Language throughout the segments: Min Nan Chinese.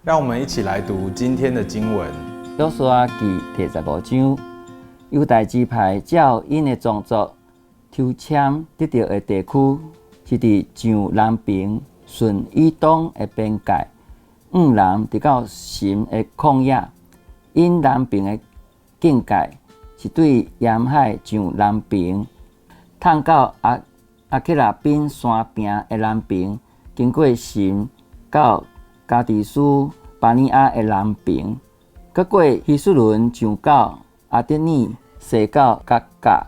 讓我們一起來讀今天的經文。約書亞記第十五章，猶大支派照𪜶的宗族抽籤得著的地區，是佇上南爿順以東的邊界，向南直到神的曠野。𪜶南爿的境界是對鹽海上南爿，探到亞亞克拉賓山坪的南爿，經過神到加低斯巴尼亞的南爿，閣過希斯崙上到亞得爾，踅到甲甲，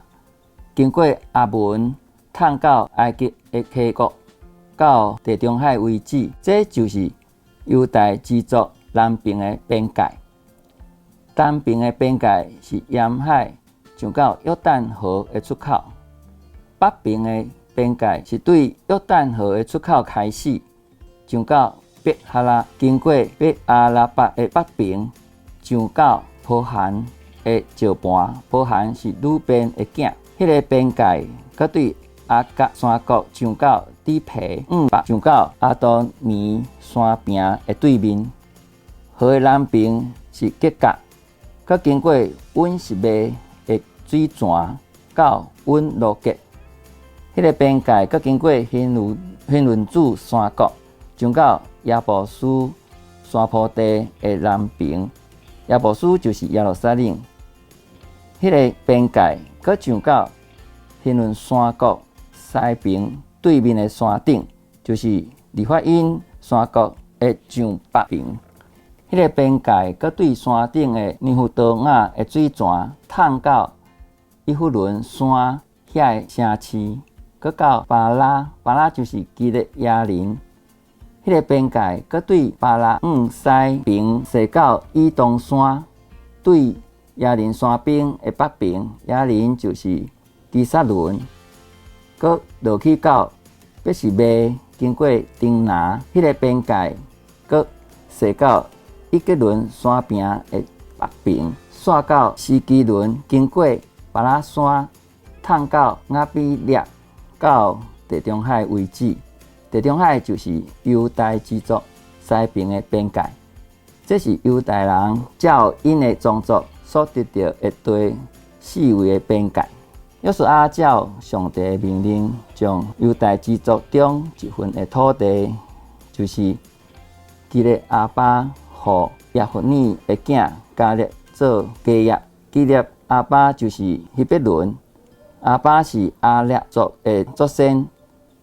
經過亞汶，探到埃及的溪谷，到地中海為止。這就是猶大支族南爿的邊界。東爿的邊界是鹽海上到約旦河的出口。北爿的邊界是對約旦河的出口開始，上到別哈拉，經過別亞拉巴的北爿，上到波韓的石盤。波韓是呂便的囝。彼個邊界閣對亞甲山谷上到底毗，向北上到亞多米山坪的對面。河的南爿是吉甲，閣經過隱示糜的水泉到隱羅結。彼個邊界閣經過欣嫩欣嫩子山谷，上到耶布斯山坡地的南爿。耶布斯就是耶路撒冷。彼個邊界閣上到欣嫩山谷西爿對面的山頂，就是利法因山谷的上北爿。彼個邊界閣對山頂的尼弗多瓦的水泉，探到以弗崙山遐的城市，閣到巴拉，巴拉就是基列雅琳。彼個邊界閣對巴拉向西爿踅到以東山，對亞琳山邊的北爿，亞琳就是基薩崙，閣落去到別是糜，經過丁拿，彼個邊界閣踅到以革倫山坪的北爿，煞到西基倫，經過巴拉山，探到亞比列，到地中海為止。地中海就是猶大支族西爿的邊界。這是猶大人照𪜶的宗族所得著的地四圍的邊界。約書亞照上帝的命令，將猶大支族中一份的土地，就是基列亞巴，予耶孚尼的囝迦勒做家業。基列亞巴就是希伯崙，亞巴是亞衲族的祖先。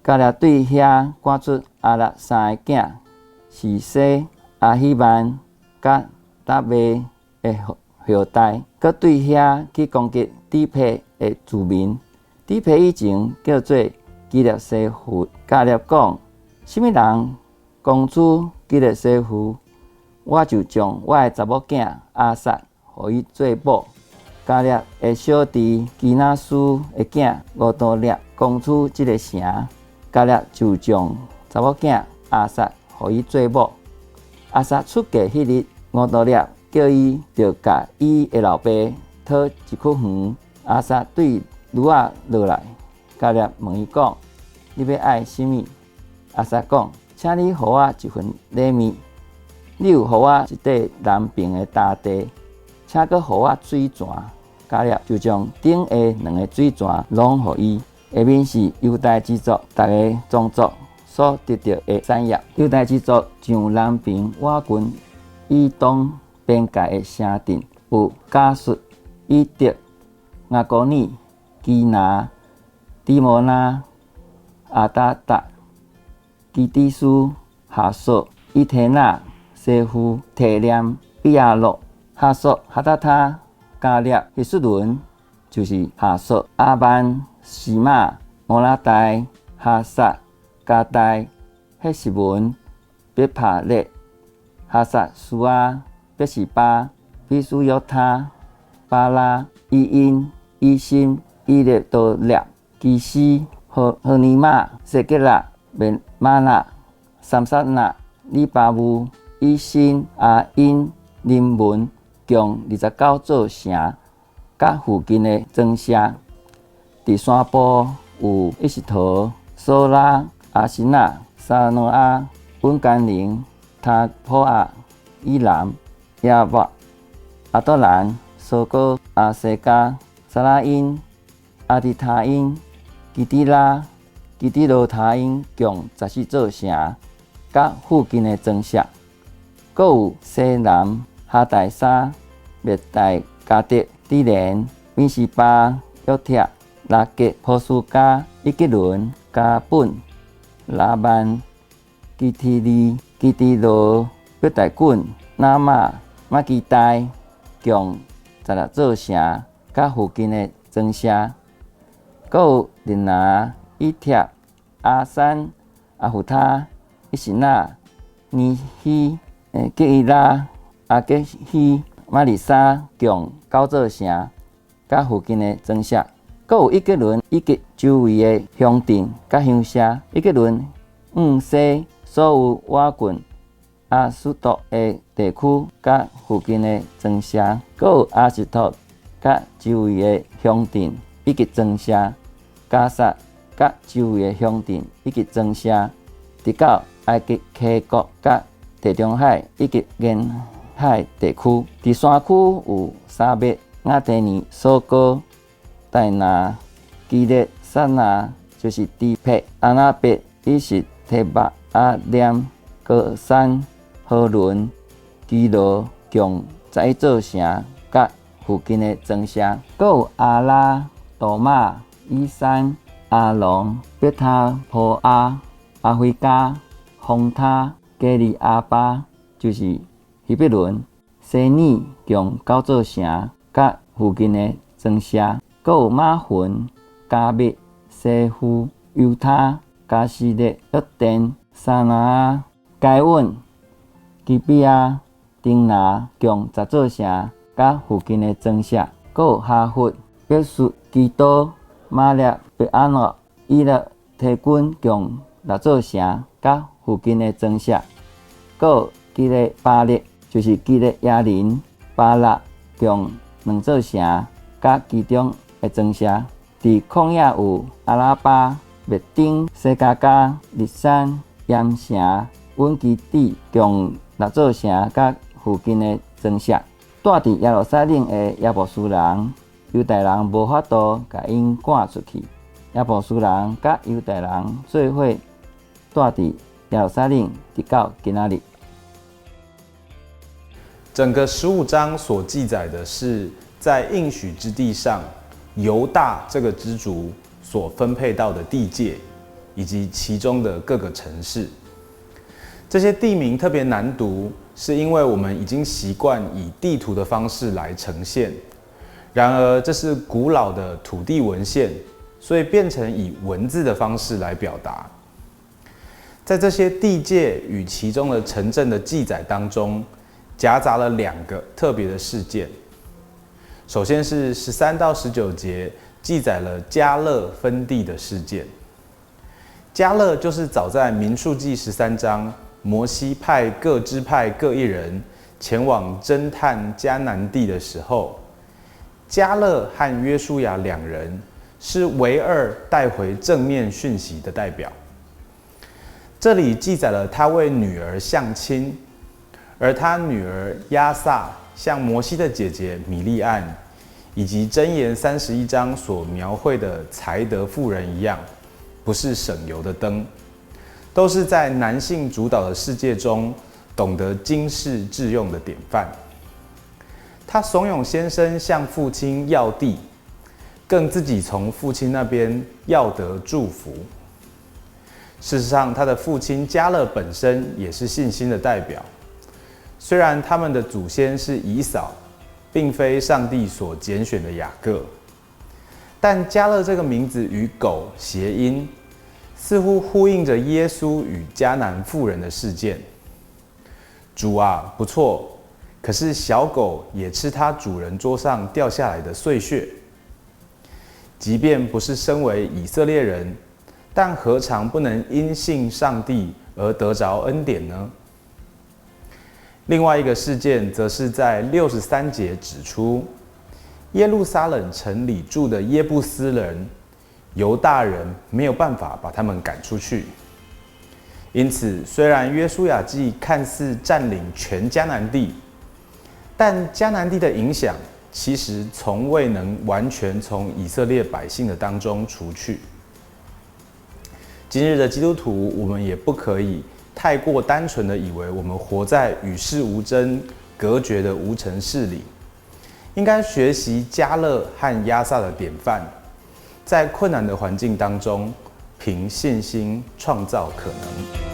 迦勒對遐趕出亞衲三个囝，示洗、亞希曼、佮達麥的後代，閣對遐去攻擊底毗的住民。底毗以前叫做基列西弗。迦勒講：啥物人攻取基列西弗，我就將我的查某囝亞撒予伊做某。迦勒的小弟基拿斯的囝俄多聶攻取這个城，迦勒就將查某囝亞撒予伊做某。亞撒出嫁彼日，俄多聶叫伊著共伊的老爸討一窟園。亞撒對驢仔落來，迦勒問伊講：你欲愛啥物？亞撒講：請你予我一份禮物。你有予我一塊南爿的田地，請閣予我水泉。迦勒就將頂下兩个水泉攏予伊。下面是猶大支族逐个宗族所得著的產業。猶大支族上南爿倚近以東邊界的城鎮有迦術、以得、亞哥爾、基拿、底摩拿、亞達達、基底斯、哈索、以提拿、西弗、提念、比亞洛、哈索、哈達他、迦勒、希斯崙，就是哈索、亞曼、示瑪、摩拉代、哈薩、迦代、彼實文、別帕列、哈薩蘇阿、別是巴、比斯約他、巴拉、以因、以心、以列多列、基斯、何何尼瑪、西吉拉、麥瑪納、參撒那、利巴烏、以新、阿因、林文，共29座城，佮附近的莊舍。佇山部有伊實桃、索拉、阿什納、沙諾亞、隱甘寧、他普亞、以南、亞伯、亞多蘭、梭哥、亞西加、撒拉因、亞底他因、基底拉、基底羅他因，共十四座城，佮附近的莊舍。閣有西南、哈大沙、滅大迦得、底連、米斯巴、約帖、拉結、波斯加、以吉倫、迦本、拉曼、基提利、基底羅、伯大滾、拿瑪、瑪基大，共十六座城，佮附近的莊舍。閣有利拿、以帖、亞珊、亞弗他、伊實那、尼希、基伊拉、亞結希、瑪利沙，共九座城，佮附近的莊舍。閣有以革倫以及周圍的鄉鎮佮鄉舍，以革倫往西所有倚近亞實突的地區佮附近的莊舍，閣有亞實突佮周圍的鄉鎮以及莊舍，迦薩佮周圍的鄉鎮以及莊舍，直到埃及溪谷佮地中海以及沿海地區。佇山區有沙滅、亞提尼、索哥、大拿、基列撒拿，就是底別、亞拿伯、以實提巴、亞念、歌珊、何倫、基羅，共十一座城，佮附近的莊舍。閣有阿拉、多瑪、以山、亞龍、伯他普亞、亞非加、紅他、基利亞巴，就是希伯倫、西尼，共九座城，佮附近的莊舍。閣有瑪雲、迦密、西夫、猶他、迦西列、約電、沙拿亞、該穩、基比亞、丁拿，共十座城，佮附近的莊舍。閣有哈弗、別術、基多、瑪列、別阿諾、以勒提軍，共六座城，佮附近的莊舍。閣有基列巴力，就是基列耶琳、巴勒，共兩座城，佮其中的莊舍。佇曠野有阿拉巴、滅頂、西加加、日山、鹽城、穩基底，共六座城，佮附近的莊舍。住佇耶路撒冷的耶布斯人，猶大人無法度共𪜶趕出去。耶布斯人佮猶大人做伙住佇耶路撒冷，直到今仔日。整個15章所記載的是，在應許之地上，猶大這個支族所分配到的地界，以及其中的各個城市。這些地名特別難讀，是因為我們已經習慣以地圖的方式來呈現。然而，這是古老的土地文獻，所以變成以文字的方式來表達。在這些地界與其中的城鎮的記載當中，夾雜了兩個特別的事件。首先是13到19節記載了迦勒分地的事件。迦勒就是早在民數記13章，摩西派各支派各一人前往偵探迦南地的時候，迦勒和約書亞兩人是唯二帶回正面訊息的代表。這裡記載了他為女兒相親，而他女兒亞撒像摩西的姐姐米利暗，以及箴言31章所描繪的才德婦人一樣，不是省油的燈，都是在男性主導的世界中懂得經世致用的典範。他慫恿先生向父親要地，更自己從父親那邊要得祝福。事實上，他的父親迦勒本身也是信心的代表。雖然他們的祖先是以掃，並非上帝所揀選的雅各，但迦勒這個名字與狗諧音，似乎呼應着耶穌與迦南婦人的事件。主啊，不錯，可是小狗也吃它主人桌上掉下來的碎屑。即便不是身為以色列人，但何嘗不能因信上帝而得著恩典呢？另外一個事件，則是在63節指出，耶路撒冷城裡住的耶布斯人，猶大人沒有辦法把他們趕出去，因此，雖然約書亞記看似佔領全迦南地，但迦南地的影響其實從未能完全從以色列百姓的當中除去。今日的基督徒，我們也不可以太過單純的以為我們活在與世無爭、隔絕的無塵室裡，應該學習迦勒和亞薩的典範，在困難的環境當中，憑信心創造可能。